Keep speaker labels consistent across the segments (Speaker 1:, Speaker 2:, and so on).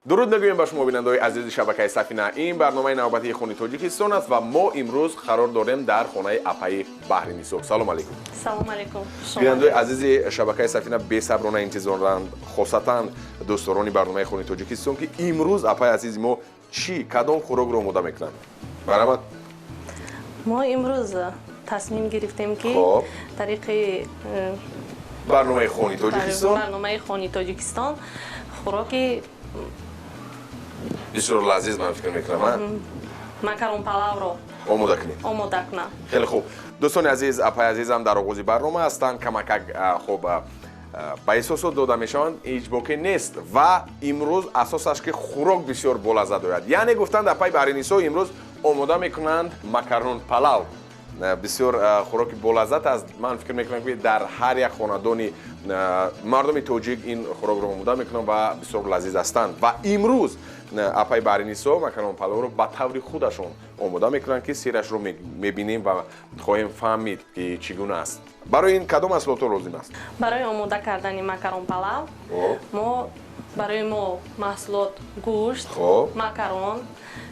Speaker 1: Дуруд мегӯем ба шумо, бинандаҳои азизи шабакаи Сафина. Ин барномаи навбатии Хони Тоҷикистон аст ва мо имрӯз қарор дорем дар хонаи апаи Баҳринисо. Салом алейкум.
Speaker 2: Салом алейкум.
Speaker 1: Бинандаҳои азизи шабакаи Сафина бесаброна интизоранд, хосатан дӯстдорони барномаи Хони Тоҷикистон, ки имрӯз апаи азизи мо чӣ кадом хӯрокро омода мекунанд. Марҳамат.
Speaker 2: Мо имрӯз тасмим гирифтем, ки тариқи
Speaker 1: барномаи Хони Тоҷикистон,
Speaker 2: барномаи Хони Тоҷикистон хӯроки
Speaker 1: бисёр лазиз, ман фикр мекунам,
Speaker 2: макарон палавро
Speaker 1: омода кунем.
Speaker 2: Омода кунам.
Speaker 1: Хеле хуб, дӯстони азиз, апаи азизам дар оғози барнома ҳастанд, камакак хуб ба эҳсосот дода мешаванд, ҳеҷ боке нест. Ва имрӯз асосаш ки хӯрок бисёр болаззат ояд, яъне гуфтанд, апаи Баҳринисо имрӯз омода мекунанд макарон палав. Бисёр хӯроки болаззат аст. Ман фикр мекунам, ки дар ҳар як хонадони мардуми тоҷик ин хӯрокро омода мекунанд ва бисёр лазиз ҳастанд. Ва имрӯз апаи Баҳринисо макарон палавро ба таври худашон омода мекунанд, ки сирашро мебинем ва хоҳем фаҳмид, ки чӣ гуна аст. Барои ин кадом маҳсулотҳо лозим аст?
Speaker 2: Барои омода кардани макарон палав мо барои мо маҳсулот: гӯшт, макарон,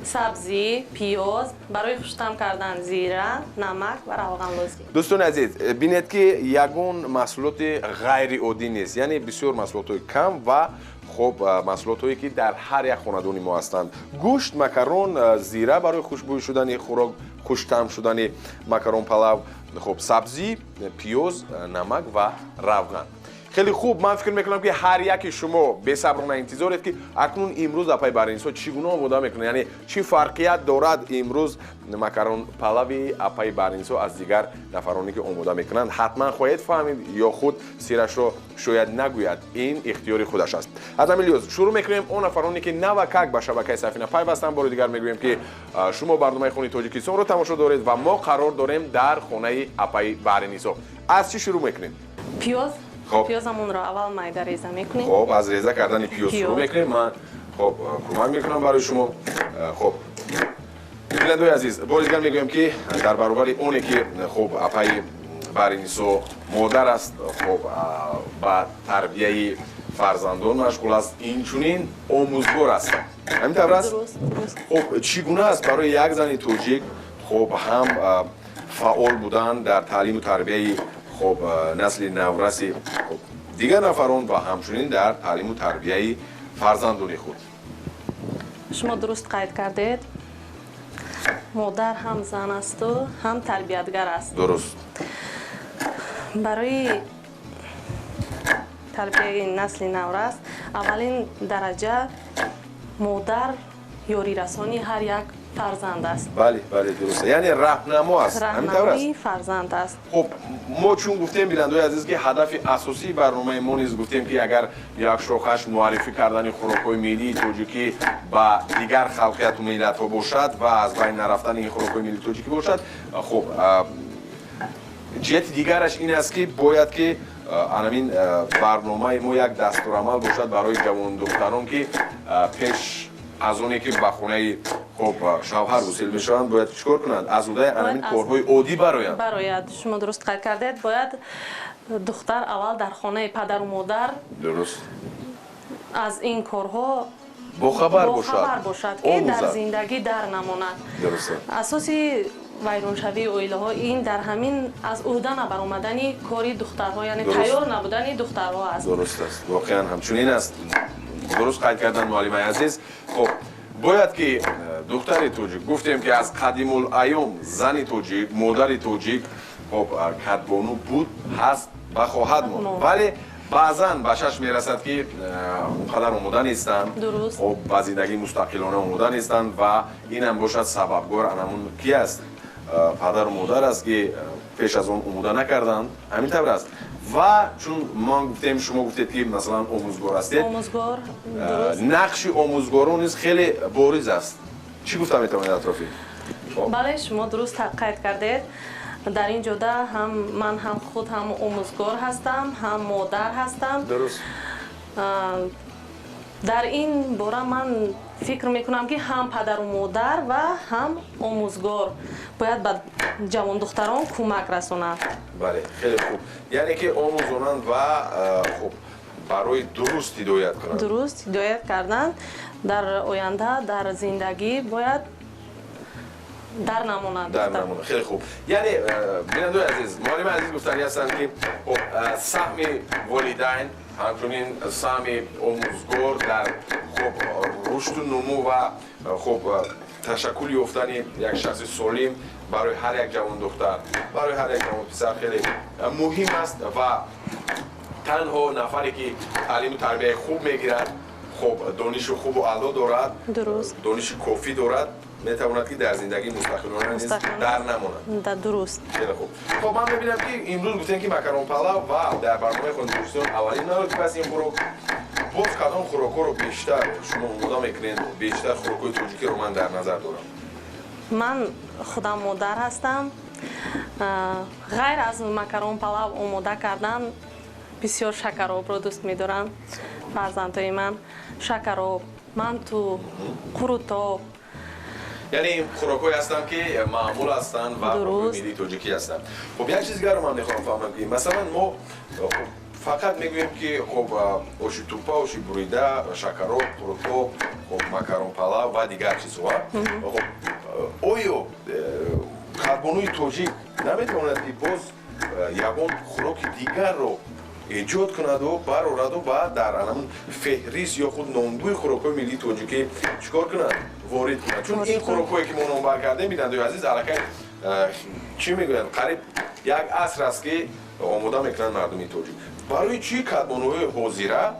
Speaker 2: сабзӣ, пиёз, барои хуштам кардан зира, намак ва равған лозим.
Speaker 1: Дӯстони азиз, бинед, ки ягон маҳсулоти ғайриоддӣ нест, яъне бисёр маҳсулотҳои кам ва хуб, маҳсулотҳое, ки дар ҳар як хонадони мо ҳастанд: гӯшт, макарон, зира барои хушбӯй шудани хӯрок, хуштаъм шудани макарон палав, хуб, сабзӣ, пиёз, намак ва равған. Хеле хуб, ман фикр мекунам, ки ҳар яки шумо бесаброна интизоред, ки акнун имрӯз апаи Баҳринисо чӣ гуна омода мекунад, яъне чӣ фарқият дорад имрӯз макарон палави апаи Баҳринисо аз дигар нафароне, ки омода мекунанд. Ҳатман хоҳед фаҳмид ё худ сирашро шояд нагӯяд, ин ихтиёри худаш аст. Аз ҳамин лиҳоз шурӯъ мекунем. Он нафароне, ки навакак ба шабакаи Сафина пайвастанд, бори дигар мегӯем, ки шумо барномаи Хони Тоҷикистонро тамошо доред ва мо қарор дорем дар хонаи апаи Баҳринисо. Аз чӣ шурӯъ мекунем?
Speaker 2: Пиёз. Пиёзамонро аввал майда реза мекунем.
Speaker 1: Хуб, аз реза кардани пиёз шурӯъ мекунем. Ман хуб кӯмак мекунам барои шумо. Хуб, бинандои азиз, бори дигар мегӯем, ки дар баробари оне ки хуб апаи Баҳринисо модар аст, хуб, ба тарбияи фарзандон машғул аст, инчунин омӯзгор аст. Ҳамин тавр аст? Хуб, чӣ гуна аст барои як зани тоҷик, хуб, ҳам фаъол будан дар таълиму тарбияи, хуб, насли навраси, хуб, дигар нафарон ва ҳамчунин дар таълиму тарбияи фарзандони худ?
Speaker 2: Шумо дуруст қайд кардед, модар ҳам зан асту ҳам тарбиятгар аст. Барои тарбияи насли наврас аввалин дараҷа модар ёрирасони ҳар як фарзанд аст.
Speaker 1: Бале, дуруст, яъне раҳнамо аст.
Speaker 2: Раҳнамои фарзанд аст.
Speaker 1: Хуб, мо чун гуфтем, бинандаои азиз, ки ҳадафи асосии барномаи мо низ гуфтем, ки агар як шохаш муаррифӣ кардани хӯрокҳои миллии тоҷикӣ ба дигар халқияту миллатҳо бошад ва аз байн нарафтани ин хӯрокҳои миллии тоҷикӣ бошад, хуб, ҷиҳати дигараш ин аст, ки бояд ки анамин барномаи мо як дастурамал бошад барои ҷавондухтарон, ки пеш аз оне ки ба хонаи, хуб, шавҳар гусел мешаванд, бояд чӣ кор кунанд, аз уҳдаи анамин корҳои оддӣ бароянд.
Speaker 2: Барояд. Шумо дуруст қайд кардед, бояд духтар аввал дар хонаи падару модар аз ин корҳо
Speaker 1: бохабар
Speaker 2: бошад, ки дар зиндагӣ дар намонад. Асоси вайроншавии оилаҳо ин дар ҳамин аз уҳда набаромадани кори духтарҳо, яъне тайёр набудани духтарҳо аст.
Speaker 1: Дуруст аст, воқеан ҳамчунин аст, дуруст қайд кардан муаллимаи азиз. Хуб, бояд ки духтари тоҷик, гуфтем, ки аз қадимул айём зани тоҷик, модари тоҷик, хуб, кадбону буд, ҳаст ва хоҳад монд, вале баъзан ба шаш мерасад, ки он қадар омода нестанд, хуб, ба зиндагии мустақилона омода нестанд. Ва инам бошад сабабгор анамун ки аст? Падару модар аст, ки пеш аз он омода накарданд. Ҳамин тавр аст. Ва чун ман гуфтем, шумо гуфтед, ки масалан омӯзгор ҳастед.
Speaker 2: Омӯзгор.
Speaker 1: Нақши омӯзгорон низ хеле бориз аст. Чӣ гуфта метавонед атрофи?
Speaker 2: Бале, шумо дуруст қайд кардед. Дар ин ҷода ҳам ман ҳам худ ҳам омӯзгор ҳастам, ҳам модар ҳастам. Дар ин бора ман фикр мекунам, ки ҳам падару модар ва ҳам омӯзгор бояд ба ҷавондухтарон кӯмак расонанд.
Speaker 1: Бале, хеле хуб, яъне ки омӯзонанд ва хуб, барои дуруст ҳидоят кунанд.
Speaker 2: Дуруст ҳидоят кардан. Дар оянда, дар зиндагӣ бояд дар намонад.
Speaker 1: Дар намонад. Хеле хуб. Яъне, бинандои азиз, муаллими азиз гуфтанӣ ҳастанд, ки саҳми волидайн, ҳамчунин саҳми омӯзгор дар хуб рушду нумӯ ва хуб ташаккул ёфтани як шахси солим барои ҳар як ҷавондухтар, барои ҳар як ҷавонписар хеле муҳим аст ва танҳо нафаре ки таълиму тарбияи хуб мегирад, хуб дониши хубу аъло дорад, дониши кофӣ дорад, метавонад ки дар зиндагии мустақилона низ дар намонад.
Speaker 2: Дуруст.
Speaker 1: Хеле хуб. Хуб, ман мебинам, ки имрӯз гуфтем, ки макарон палав ва дар барномаи Хони Тоҷикистон аввалин маротиба аст ин хӯрок. Боз кадом хӯрокҳоро бештар шумо омода мекунед? Бештар хӯрокҳои тоҷикиро ман дар назар дорам.
Speaker 2: Ман худам модар ҳастам. Ғайр аз макарон палав омода кардан, бисёр шакаробро дӯст медорам фарзандҳои ман. Шакароб, манту, қурутоб.
Speaker 1: Яъне ин хӯрокҳое ҳастанд, ки маъмул ҳастанд ва миллии тоҷикӣ ҳастанд. Хуб, як чиз дигарро ман мехоҳам фаҳмам, ки масалан мо фақат мегӯем, ки хуб оши тупа, оши бурида, шакароб, қурутоб, хуб макарон палав ва дигар чизҳо. Хуб, оё кадбонуи тоҷик наметавонад, ки боз ягон хӯроки дигарро эҷод кунаду барораду ва дар анамун феҳрист ё худ номгӯи хӯрокҳои миллии тоҷикӣ чикор кунад, ворид кунад? Чун ин хӯрокҳое, ки мо номбар кардем, бинандаи азиз, аллакай чӣ мегӯянд, қариб як аср аст, ки омода мекунанд мардуми тоҷик. Барои чӣ кадбонуҳои ҳозира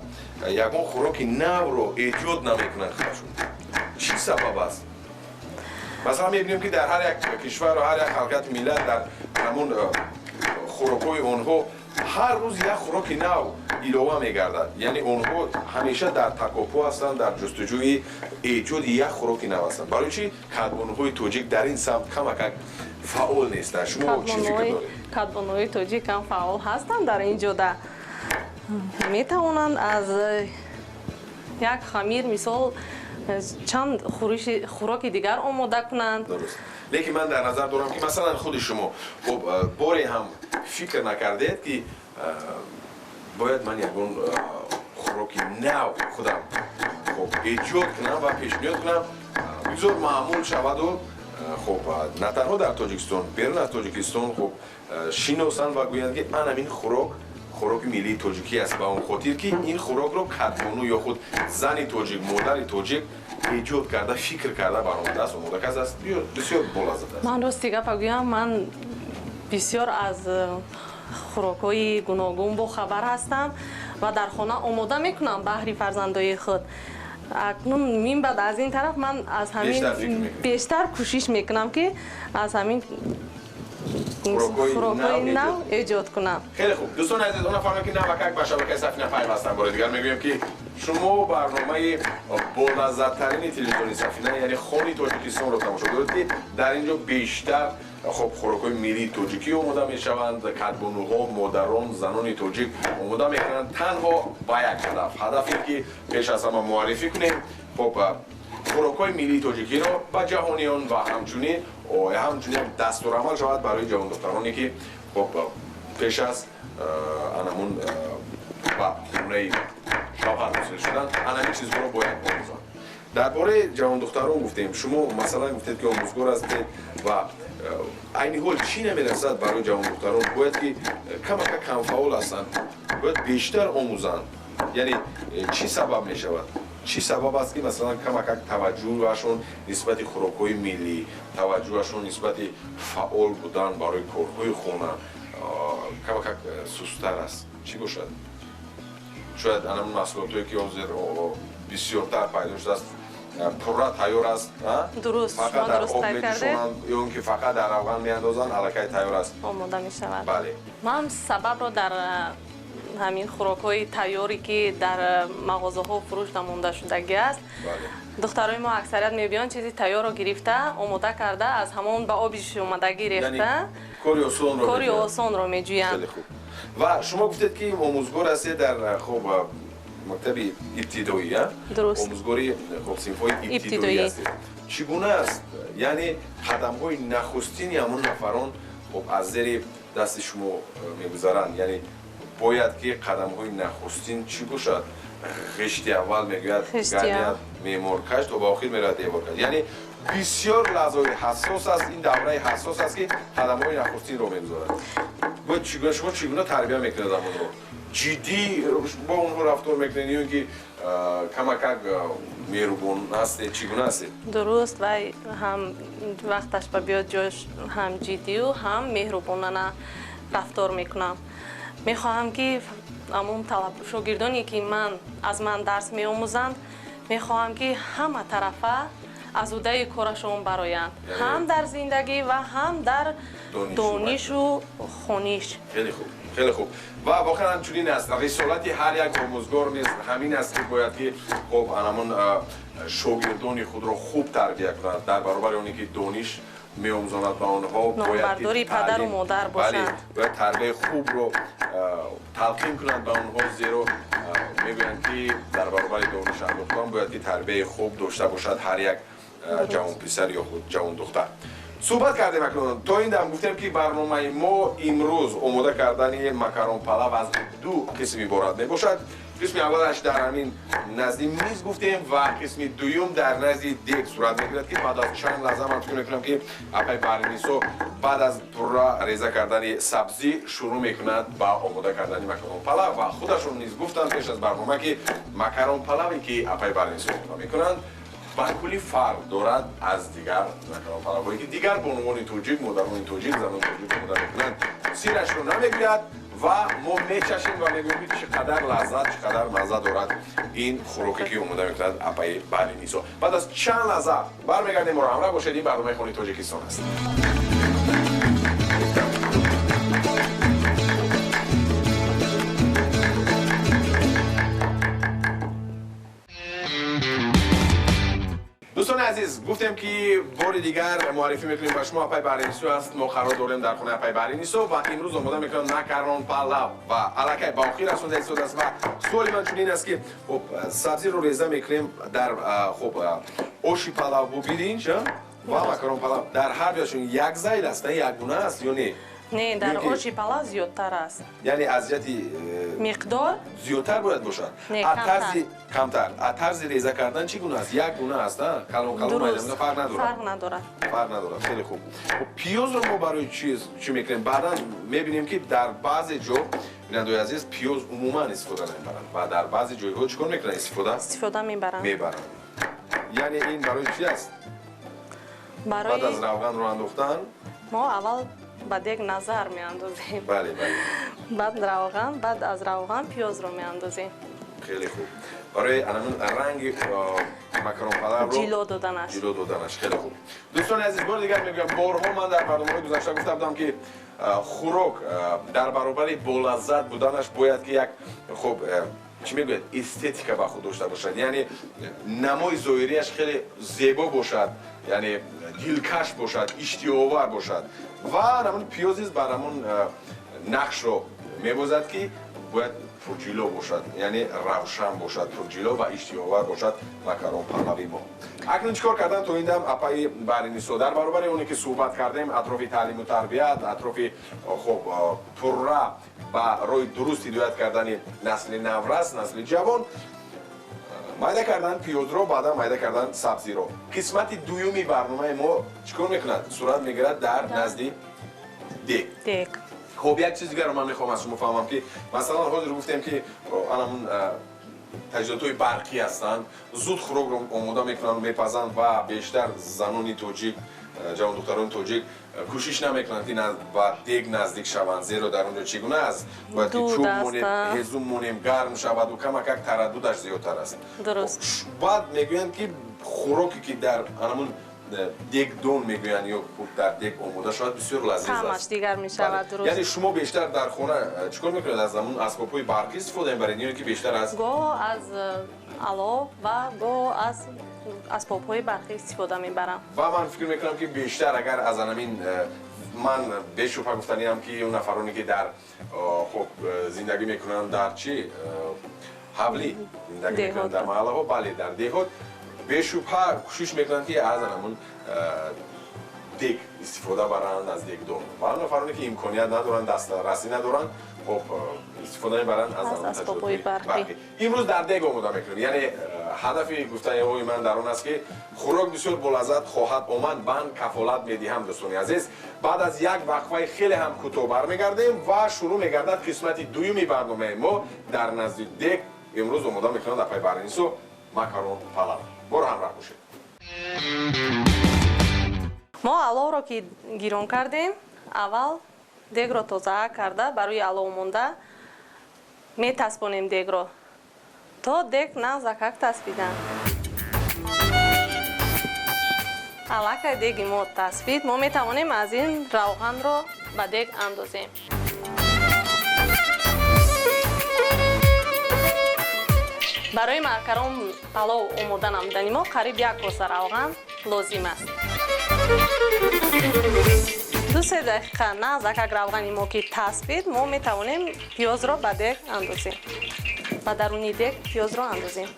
Speaker 1: ягон хӯроки навро эҷод намекунанд худашон? Чӣ сабаб аст? Масалан, мебинем, ки дар ҳар як кишвару ҳар як халқияти миллат дар ҳамун хӯрокҳои онҳо ҳар рӯз як хӯроки нав илова мегардад. Яъне онҳо ҳамеша дар такопӯ ҳастанд, дар ҷустуҷӯи эҷоди як хӯроки нав ҳастанд. Барои чӣ кадбонуҳои тоҷик дар ин самт камакак фаъол нестанд? Шумо чӣ фикр доред?
Speaker 2: Кадбонуҳои тоҷик ҳам фаъол ҳастанд. Дар ин ҷода метавонанд аз як хамир, мисол, чанд хӯроки дигар омода кунанд.
Speaker 1: Дуруст, лекин ман дар назар дорам, ки масалан худи шумо хуб боре ҳам фикр накардед, ки бояд ман ягон хӯроки нав худам хуб эҷод кунам ва пешниҳод кунам, бигзор маъмул шаваду хуб на танҳо дар Тоҷикистон, берун аз Тоҷикистон хуб шиносанд ва гӯянд, ки анамин хӯрок хӯроки миллии тоҷикӣ аст, ба он хотир, ки ин хӯрокро кадбону ё худ зани тоҷик, модари тоҷик эҷод карда, фикр карда баромадааст, омода кардааст, бисёр болаззат аст?
Speaker 2: Ман рости гапа гӯям, ман бисёр аз хӯрокҳои гуногун бохабар ҳастам ва дар хона омода мекунам баҳри фарзандои худ. Акнун мин баъд аз ин тараф ман аз ҳамин бештар кӯшиш мекунам, ки аз ҳамин хӯрокҳои нав эҷод кунам.
Speaker 1: Хеле хуб. Дӯстони азиз, он нафароне, ки навакак ба шабакаи Сафина пайвастанд, бори дигар мегӯем, ки шумо барномаи болаззаттарини телевизиони Сафина, яъне Хони Тоҷикистонро тамошо доред, ки дар ин ҷо бештар хуб хӯрокҳои миллии тоҷикӣ омода мешаванд. Кадбонуҳо, модарон, занони тоҷик омода мекунанд танҳо ба як ҳадаф, ҳадафе ки пеш аз ҳама муаррифӣ кунем хуб хӯрокҳои миллии тоҷикиро ба ҷаҳониён ва ҳамчунин дастурамал шавад барои ҷавондухтароне, ки хуб пеш аз анамун ба хонаи шавҳар ҳосил шудан анамин чизҳоро бояд омӯзанд. Дар бораи ҷавондухтарон гуфтем. Шумо масалан гуфтед, ки омӯзгор ҳастед ва айни ҳол чӣ намерасад барои ҷавондухтарон? Бояд ки камака камфаъол ҳастанд, бояд бештар омӯзанд. Яъне чӣ сабаб мешавад, чӣ сабаб аст, ки масалан камакак таваҷҷӯҳашон нисбати хӯрокҳои миллӣ, таваҷҷӯҳашон нисбати фаъол будан барои корҳои хона камакак сусттар аст? Чӣ бошад? Шояд анамун маҳсулотое, ки ҳозир бисёртар пайдо шудааст, пурра тайёр аст.
Speaker 2: Дуруст.
Speaker 1: Фақат дар об меҷӯшонанд ё ин ки фақат дар равған меандозанд, аллакай тайёр аст.
Speaker 2: Омода мешавад.
Speaker 1: Бале.
Speaker 2: Ман сабабро дар ҳамин хӯрокҳои тайёре, ки дар мағозаҳо фурӯш намонда шудагӣ аст. Духтарои мо аксарият мебиёнд, чизи тайёрро гирифта, омода карда, аз ҳамон ба оби омодагӣ рехта,
Speaker 1: кори
Speaker 2: осонро меҷӯянд.
Speaker 1: Ва шумо гуфтед, ки омӯзгор ҳастед дар хуб мактаби ибтидоӣ.
Speaker 2: Дуруст.
Speaker 1: Омӯзгори хуб синфҳои ибтидоӣ ҳастед. Чӣ гуна аст, яъне қадамҳои нахустини ҳамон нафарон хуб аз зери дасти шумо мегузаранд? Яъне бояд ки қадамҳои нахустин чӣ бошад? Ғишти аввал мегӯяд, гардият. меъмор каш, то ба охир меравад девор каш. Яъне бисёр лаҳзаҳои ҳассос аст, ин давраи ҳассос аст, ки қадамҳои нахустинро мегузорад. Бояд чӣ гуна, шумо чӣ гуна тарбия мекунед онҳоро? Ҷиддӣ бо онҳо рафтор мекунед ё ин ки камакак меҳрубон ҳастед, чӣ гуна ҳастед?
Speaker 2: Дуруст, вай ҳам вақташ ба биёд ҷош ҳам ҷиддию ҳам меҳрубонана рафтор мекунам. Мехоҳам, ки ҳамон шогирдоне, ки ман аз ман дарс меомӯзанд, мехоҳам, ки ҳама тарафа аз уҳдаи корашон бароянд, ҳам дар зиндагӣ ва ҳам дар донишу хониш.
Speaker 1: Хеле хуб, хеле хуб. Ва воқеан чунин аст, рисолати ҳар як омӯзгор низ ҳамин аст, ки бояд ки хуб анамон шогирдони худро хуб тарбия кунад. Дар баробари оне ки дониш меомӯзонад ба онҳо,
Speaker 2: номбардори падару модар бошанд,
Speaker 1: бояд тарбияи хубро талқин кунад ба онҳо, зеро мегӯянд, ки дар баробари дониш андохтан бояд ки тарбияи хуб дошта бошад ҳар як ҷавонписар ё худ ҷавондухтар. Суҳбат кардем акнун то ин дам, гуфтем, ки барномаи мо имрӯз омода кардани макарон палав аз ду қисм иборат мебошад. Қисми аввалаш дар ҳамин назди миз гуфтем ва қисми дуюм дар назди дег сурат мегирад, ки баъд аз чанд лаҳза ман фикр мекунам, ки апай Баҳринисо баъд аз пурра реза кардани сабзӣ шурӯъ мекунад ба омода кардани макарон палав. Ва худашон низ гуфтанд пеш аз барнома, ки макарон палаве, ки апай Баҳринисо омода мекунанд, ба куллӣ фарқ дорад аз дигар макарон палавҳое, ки дигар бонувони тоҷик, модарони тоҷик, занони тоҷик омода мекунанд. Сирашро намегӯяд ва мо мечашем ва мегӯем, ки чӣ қадар лаззат, чӣ қадар мазза дорад ин хӯроке, ки омода мекунад апаи Баҳринисо. Баъд аз чанд лаҳза бармегардем, моро ҳамроҳ бошед. Ин барномаи Хонаи Тоҷикистон аст. Дӯстони азиз, гуфтем, ки бори дигар муаррифӣ мекунем ба шумо, апай Баҳринисо аст. Мо қарор дорем дар хонаи апай Баҳринисо ва имрӯз омода мекунам макарон палав ва аллакай ба охир расонда истодааст. Ва суоли ман чунин аст, ки хуб, сабзиро реза мекунем дар хуб оши палав бу биринҷ ва макарон палав, дар ҳар дуяшон як зайл аст, якгуна аст ё не?
Speaker 2: Не, дар оши палав зиёдтар аст.
Speaker 1: Яъне аз ҷиҳати
Speaker 2: миқдор
Speaker 1: зиёдтар бояд бошад? Тарзи камтар. А тарзи реза кардан чӣ гуна аст? Як гуна аст, калон калон, майда фарқ надорад?
Speaker 2: Фарқ надорад.
Speaker 1: Фарқ надорад. Хеле хуб. Пиёзро мо барои чӣ мекунем? Баъдан мебинем, ки дар баъзе ҷо, бинандои азиз, пиёз умуман истифода намебаранд ва дар баъзе ҷойҳо чӣ кор мекунанд? Истифода
Speaker 2: истифода мебаранд.
Speaker 1: Мебаранд. Яъне ин барои чӣ аст? Баъд аз равғанро андохтан
Speaker 2: мо аввал ба дег назар меандозем.
Speaker 1: Бале, бале.
Speaker 2: Баъд равған, баъд аз равған пиёзро меандозем.
Speaker 1: Хеле хуб, барои анамун ранги макарон палавро
Speaker 2: ҷило доданаш.
Speaker 1: Ҷило доданаш. Хеле хуб. Дӯстони азиз, бори дигар мегӯям, борҳо ман дар барномаҳои гузашта гуфта будам, ки хӯрок дар баробари болаззат буданаш бояд ки як хуб, чӣ мегӯяд, эстетика ба худ дошта бошад, яъне намои зоҳирияш хеле зебо бошад, яъне дилкаш бошад, иштиҳоовар бошад. Ва ҳамон пиёз низ бар ҳамон нақшро мебозад, ки бояд пурҷило бошад, яъне равшан бошад, пурҷило ва иштиҳоовар бошад макарон палави мо. Акнун чӣ кор кардан то ин дам апаи Баҳринисо? Дар баробари оне ки суҳбат кардем атрофи таълиму тарбият, атрофи хуб пурра ба роҳи дуруст ҳидоят кардани насли наврас, насли ҷавон, майда кардан пиёзро, баъдан майда кардан сабзиро, қисмати дуюми барномаи мо чӣ кор мекунад? Сурат мегирад дар назди дег.
Speaker 2: Дег.
Speaker 1: Хуб, як чиз дигарро ман мехоҳам аз шумо фаҳмам, ки масалан ҳозир гуфтем, ки анамун таҷҳизотҳои барқӣ ҳастанд, зуд хӯрокро омода мекунанд, мепазанд ва бештар занони тоҷик, ҷавондухтарони тоҷик кӯшиш намекунанд, ки ба дег наздик шаванд, зеро дар он ҷо чӣ гуна аст, бояд ки чӯб монем, ҳезум монем, гарм шаваду камакак тараддудаш зиёдтар аст.
Speaker 2: Дуруст.
Speaker 1: Баъд мегӯянд, ки хӯроке, ки дар анамун дегдон мегӯянд ё дар дег омода шавад, бисёр лазиз аст.
Speaker 2: Таъмаш дигар мешавад, дуруст.
Speaker 1: Яъне шумо бештар дар хона чӣ кор мекунед? Аз ҳамун асбобҳои барқӣ истифода мебаред ё ки бештар аз
Speaker 2: Гоҳ аз алов ва гоҳ аз асбобҳои барқӣ истифода мебарам.
Speaker 1: Ва ман фикр мекунам, ки бештар агар аз анамин, ман бешубҳа гуфтаниам, ки он нафароне, ки дар хуб зиндагӣ мекунанд, дар чӣ, ҳавлӣ зиндагӣ мекунанд, дар маҳаллаҳо, бале, дар деҳот, бешубҳа кӯшиш мекунанд, ки аз анамун дег истифода баранд, аз дегдон. Ва он нафароне, ки имконият надоранд, дастрасӣ надоранд, хуб, истифода мебаранд аз
Speaker 2: асбобҳои барқӣ.
Speaker 1: Имрӯз дар дег омода мекунем, яъне Ҳадафи гуфтаниҳои ман дар он аст, ки хӯрок бисёр болаззат хоҳад омад. Ман кафолат медиҳам, дӯстони азиз. Баъд аз як вақфаи хеле ҳам кӯтоҳ бармегардем ва шурӯъ мегардад қисмати дуюми барномаи мо. Дар назди дег имрӯз омода мекунанд апаи Баҳринисо макарон палав. Моро ҳамроҳ бошед.
Speaker 2: Мо аловро ки гирон кардем, аввал дегро тоза карда барои алов монда метаспонем дегро, то дег нағзакак таспидан. Аллакай деги мо таспид, мо метавонем аз ин равғанро ба дег андозем. Барои макарон палов омода намудани мо қариб як коса равған лозим аст. 2-3 дақиқа нағзакак равғани мо ки таспид, мо метавонем пиёзро ба дег андозем. Ба даруни дег пиёзро андозем.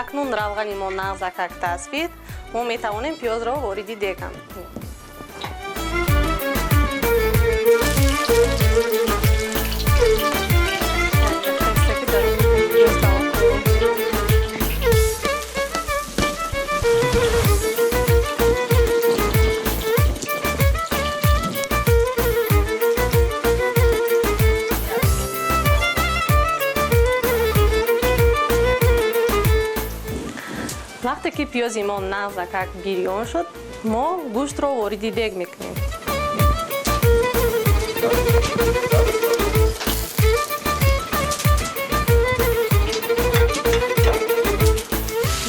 Speaker 2: Акнун равғани мо нағзакак таспид, мо метавонем пиёзро вориди дег андозем. Вақте ки пиёзи мо нағзакак бирён шуд, мо гӯштро вориди дег мекунем.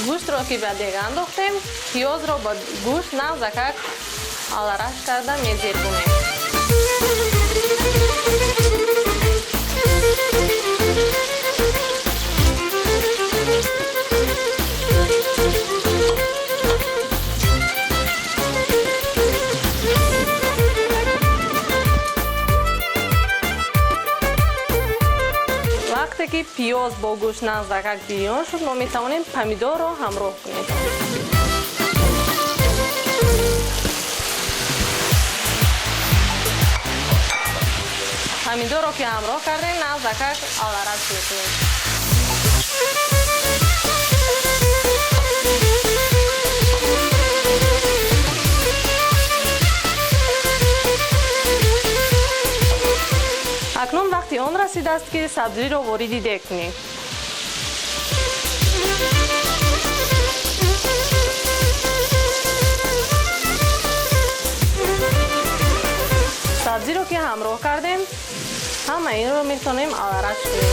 Speaker 2: Гӯштро ки ба дег андохтем, пиёзро ба гӯшт нағзакак алараш карда мезиргунем. Вақте ки пиёз бо гӯшт нағзакак бирён шуд, мо метавонем помидорро ҳамроҳ кунем. Помидорро ки ҳамроҳ кардем, нағзакак алараш мекунем. Акнун вақти он расидааст, ки сабзиро вориди дег кунем. Сабзиро ки ҳамроҳ кардем, ҳама инро метавонем алараш кунем.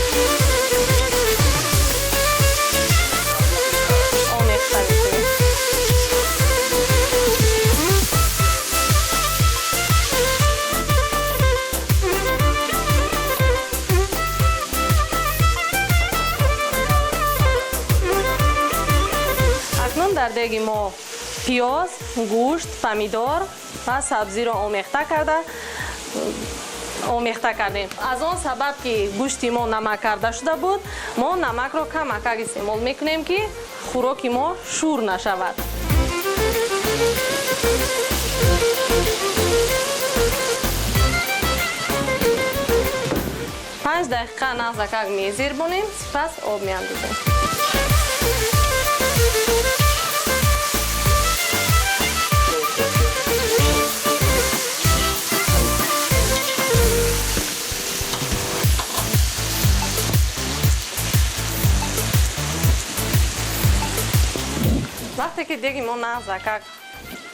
Speaker 2: Омехта мекунем. Акнун дар деги мо пиёз, гӯшт, помидор ва сабзиро омехта кардем. Аз он сабаб ки гӯшти мо намак карда шуда буд, мо намакро камакак истеъмол мекунем, ки хӯроки мо шӯр нашавад. 5 дақиқа нағзакак мезирбонем, сипас об меандозем. Вақте ки деги мо нағзакак,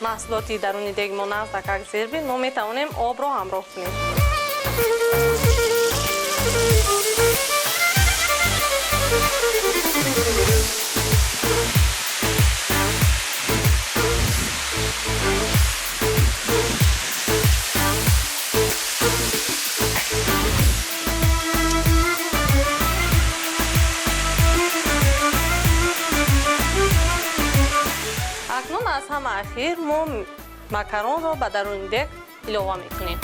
Speaker 2: маҳсулоти даруни деги мо нағзакак зирбид, мо метавонем обро ҳамроҳ кунем. Акнун аз ҳама ахир мо макаронро ба даруни дег илова мекунем.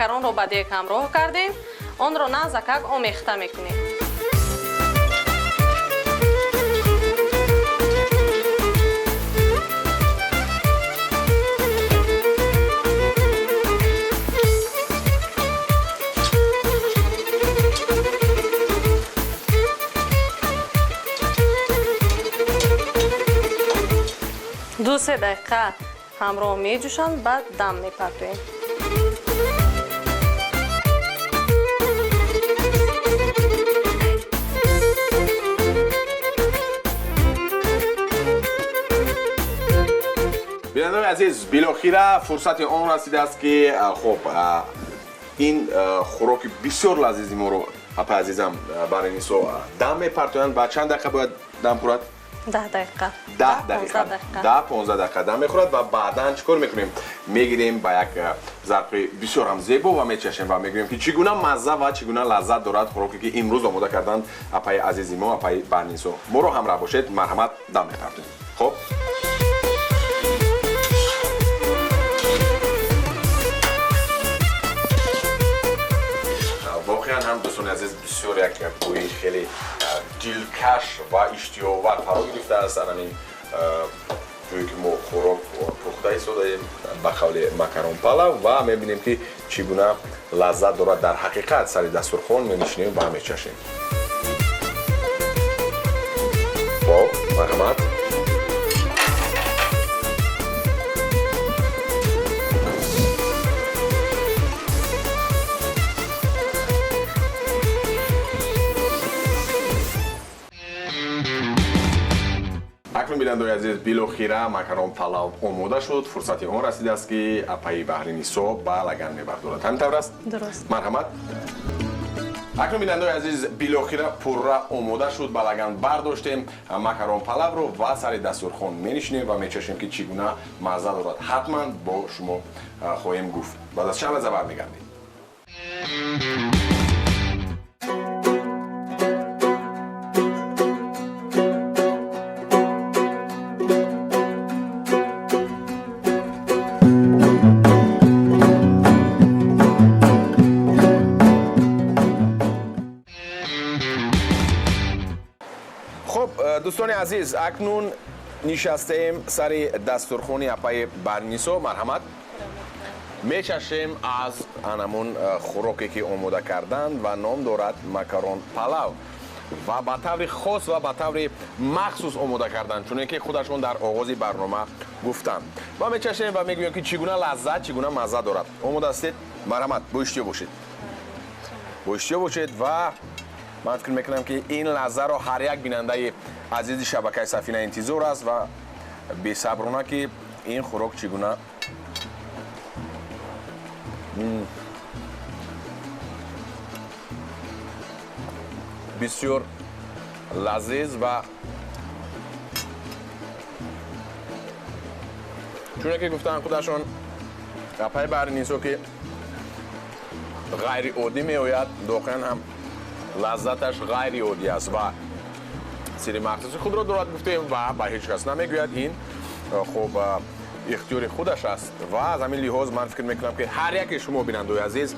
Speaker 2: Макаронро ба дег ҳамроҳ кардем, онро нағзакак омехта мекунем. Ду-се дақиқа ҳамроҳ меҷӯшанд, баъд дам мепартоем.
Speaker 1: Бинандагони азиз, билохира фурсати он расидааст, ки хуб ин хӯроки бисёр лазизи моро апаи азизам Баринисо дам мепартоянд ва чанд дақиқа бояд дам хӯрад?
Speaker 2: 10 дақиқа.
Speaker 1: 10 дақиқа. 10-15 дақиқа дам мехӯрад ва баъдан чӣ кор мекунем? Мегирем ба як зарфи бисёр ҳам зебо ва мечашем ва мегӯем, ки чӣ гуна мазза ва чӣ гуна лаззат дорад хӯроке, ки имрӯз омода карданд апаи азизи мо, апаи Барнисо. Моро ҳамроҳ бошед, марҳамат, дам мепартоем. Хуб, воқеан ҳам дӯстони азиз, бисёр як бӯи хеле дилкаш ва иштиҳоовар фаро гирифтааст. Ҳамин ҷое ки мо хӯрок пухта истодаем ба қавли макарон палав ва мебинем, ки чӣ гуна лаззат дорад. Дар ҳақиқат сари дастурхон менишинем ва мечашем. Хоб, марҳамат. Акнун, бинандагони азиз, билохира макарон палав омода шуд. Фурсати он расидааст, ки апаи Баҳринисо ба лаган мебардорад. Ҳамин тавр аст?
Speaker 2: Дуруст.
Speaker 1: Марҳамат. Акнун, бинандагони азиз, билохира пурра омода шуд, ба лаган бардоштем макарон палавро ва сари дастурхон менишинем ва мечашем, ки чӣ гуна мазза дорад. Ҳатман бо шумо хоҳем гуфт. Баъд аз чанд лаҳза бармегардем. Хуб, дӯстони азиз, акнун нишастаем сари дастурхони апаи Барнисо. Марҳамат, мечашем аз анамун хӯроке, ки омода карданд ва ном дорад макарон палав ва ба таври хос ва ба таври махсус омода карданд, чуне ки худашон дар оғози барнома гуфтанд. Ва мечашем ва мегӯем, ки чӣ гуна лаззат, чӣ гуна мазза дорад. Омода ҳастед? Марҳамат, бо иштиҳо бошед, бо иштиҳо бошед. Ва ман фикр мекунам, ки ин лаҳзаро ҳар як бинандаи азизи шабакаи Сафина интизор аст ва бесаброна, ки ин хӯрок чӣ гуна бисёр лазиз ва чуне ки гуфтанд худашон апаи Баҳринисо, ки ғайриоддӣ меояд, воқеан ҳам лаззаташ ғайриоддӣ аст ва сири махсуси худро дорад, гуфтем, ва ба ҳеҷ кас намегӯяд. Ин хуб ихтиёри худаш аст ва аз ҳамин лиҳоз ман фикр мекунам, ки ҳар яке шумо, бинандои азиз,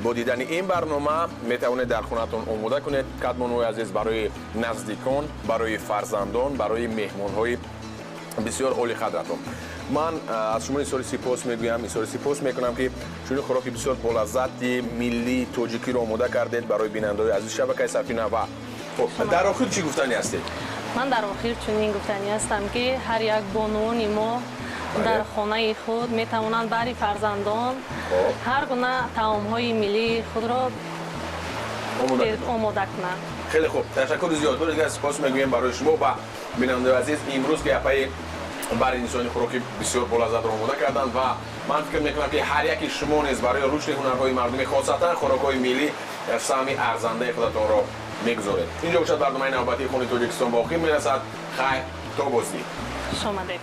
Speaker 1: бо дидани ин барнома метавонед дар хонатон омода кунед, кадмонҳои азиз, барои наздикон, барои фарзандон, барои меҳмонҳои бисёр олиқадратон. Ман аз шумо изҳори сипос мегӯям, изҳори сипос мекунам, ки чунин хӯроки бисёр болаззати миллии тоҷикиро омода кардед барои бинандаҳои азизи шабакаи Сафина. Ва дар охир чӣ гуфтанӣ ҳастед?
Speaker 2: Ман дар охир чунин гуфтанӣ ҳастам, ки ҳар як бонуони мо дар хонаи худ метавонанд барои фарзандон ҳар гуна таомҳои миллии худро омода кунанд.
Speaker 1: Хеле хуб, ташаккури зиёд. Бори дигар сипос мегӯем барои шумо ва бинандаҳои азиз. Имрӯз ки апаи Баринисони хӯроки бисёр болаззатро омода карданд ва ман фикр мекунам, ки ҳар яки шумо низ барои рушди ҳунарҳои мардумӣ, хосатан хӯрокҳои миллӣ, саҳми арзандаи худатонро мегузоред. Инҷо бошад, барномаи навбатии Хони Тоҷикистон ба охир мерасад. Хайр, то боздид.
Speaker 2: Хуш омадед.